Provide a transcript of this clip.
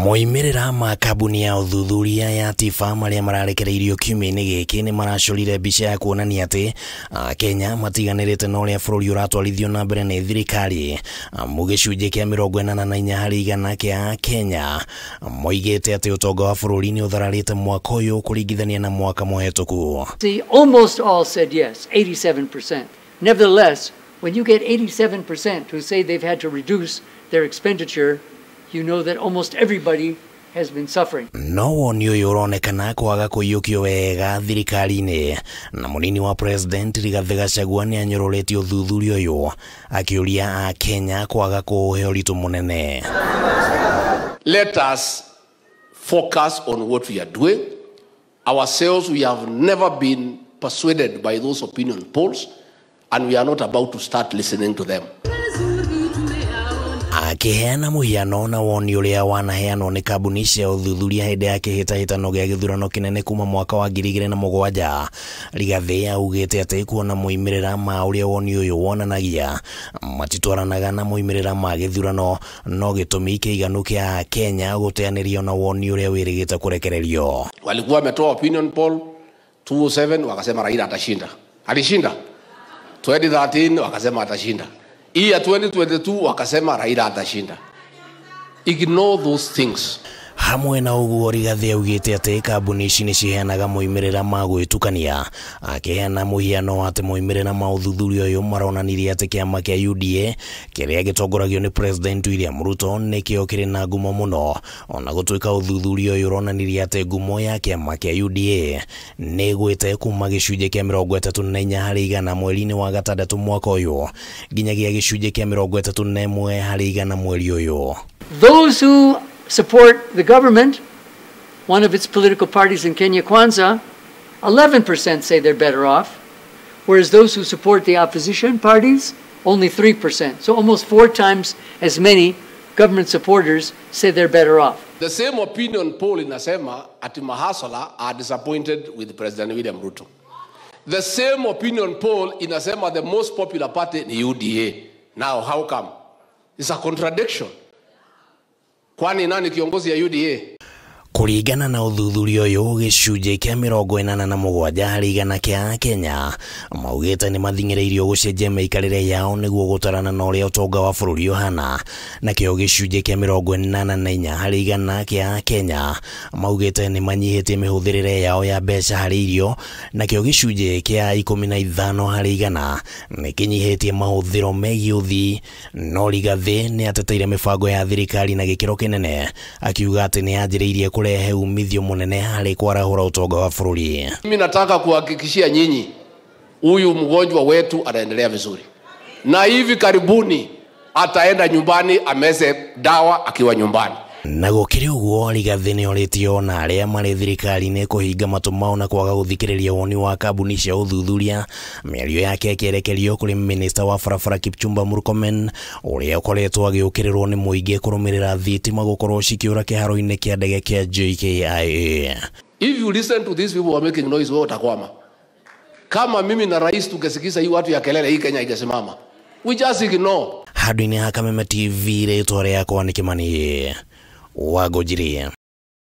Moimĩrĩra ma kambuni ya ũthuthuria ya TIFA marĩa mararekereirio kiumia-inĩ gĩkĩ nĩ maracorire mbica ya kuonania atĩ Akenya matiganĩrĩte na ũrĩa bũrũri ũratwarithio na mbere nĩ thirikari. Amu gĩcunjĩ kĩa 84 harĩ igana kĩa Akenya moigĩte atĩ ũtonga wa bũrũri nĩ ũthararĩte mwaka ũyũ kũringithania na mwaka mũhetũku. See, almost all said yes, 87%. Nevertheless, when you get 87% who say they've had to reduce their expenditure, you know that almost everybody has been suffering. No woni ũyũ ũronekana kwaga kũiyũkio wega thirikari-inĩ, na mũnini wa President Rigathĩ Gachagua nĩ anyũrũrĩtie ũthuthuria ũyũ akĩũria Akenya kwaga kũũhe ũritũ mũnene. Let us focus on what we are doing. Ourselves, we have never been persuaded by those opinion polls, and we are not about to start listening to them. Akĩheana mũhiano na woni ũrĩa wanaheanwo nĩ kambuni cia ũthuthuria hĩndĩ ya kĩhĩtahĩtano gĩa gĩthurano kĩnene kuma mwaka wa 2007, Rigathĩ augĩte atĩ kuona moimĩrĩra ma ũrĩa woni ũyũ wonanagia matitwaranaga na moimĩrĩra ma gĩthurano, no gĩtũmi kĩiganu kĩa Kenya gũteanĩrio na woni ũrĩa wĩrĩgĩte kũrekererio. Walikuwa wametoa opinion poll 2007 wakasema Raila atashinda. Alishinda. 2013 wakasema atashinda. Hii ya 2022 wakasema Raila atashinda. Ignore those things. Hamwe na ũguo Rigathĩ augĩte atĩ kambuni ici nĩ ciheanaga moimĩrĩra ma gwĩtukania, akĩheana mũhiano atĩ moimĩrĩra ma ũthuthuria ũyũ maronanirie atĩ kĩama kĩa UDA kĩrĩa gĩtongoragio nĩ President William Ruto nĩkĩo kĩrĩ na ngumo mũno, ona gũtuĩka ũthuthuria ũyũ ũronanirie atĩ ngumo ya kĩama kĩa UDA nĩ ĩgwĩte kuma gĩcunjĩ kĩa 34 harĩ igana mweri-inĩ wa gatandatũ mwaka ũyũ nginyagia gĩcunjĩ kĩa 31 harĩ igana mweri ũyũ. Those who support the government, one of its political parties in Kenya Kwanza, 11% say they're better off, whereas those who support the opposition parties, only 3%. So almost 4 times as many government supporters say they're better off. The same opinion poll inasema ati mahasala are disappointed with President William Ruto. The same opinion poll inasema the most popular party ni UDA. Now how come? It's a contradiction. Kwani nani kiongozi ya UDA? Kũringana na ũthuthuria ũyũ, gĩcunjĩ kĩa 87 harĩ igana kĩa Akenya maugĩte nĩ mathing'ĩrĩirio gũcenjia mĩikarĩre yao nĩguo gũtarana na ũrĩa ũtonga wa bũrũri ũhana, nakĩo gĩcunjĩ kĩa 84 harĩ igana kĩa Akenya maugĩte nĩ manyihĩtie mĩhũthĩrĩre yao ya mbeca harĩ irio, nakĩo gĩcunjĩ kĩa 15 harĩ igana nĩ kĩnyihĩtie mahũthĩro megiĩ ũthii. No Rigathĩ nĩ ateteire mĩbango ya thirikari na gĩkĩro kĩnene, akiuga atĩ nĩ yanjĩrĩirie kũrehe umithio munene harĩ kwarahũra ũtonga wa bũrũri. Mimi nataka kuhakikishia nyinyi huyu mgonjwa wetu anaendelea vizuri, na hivi karibuni ataenda nyumbani ameze dawa akiwa nyumbani. Na gũkĩrĩ ũguo, Rigathĩ nĩ orĩtio na arĩa marĩ thirikari-inĩ kũhinga matũ mao na kwaga gũthikĩrĩria woni wa kambuni cia ũthuthuria. Mĩario yake ĩkĩerekerio kũrĩ minista wa barabara Kipchumba Murkomen ũrĩa ũkoretwo agĩũkĩrĩrwo nĩ mũingĩ kũrũmĩrĩra thitima gũkorwo cikĩũra kĩharo-inĩ kĩa ndege kĩa JKIA. If you listen to these people who are making noise, wewe utakwama. Kama mimi na rais tungesikiza hii watu ya kelele, hii Kenya ingesimama. We just ignore. Handũ-inĩ ha Kameme TV, rĩtwa rĩakwa nĩ Kĩmani Wangũnjirie.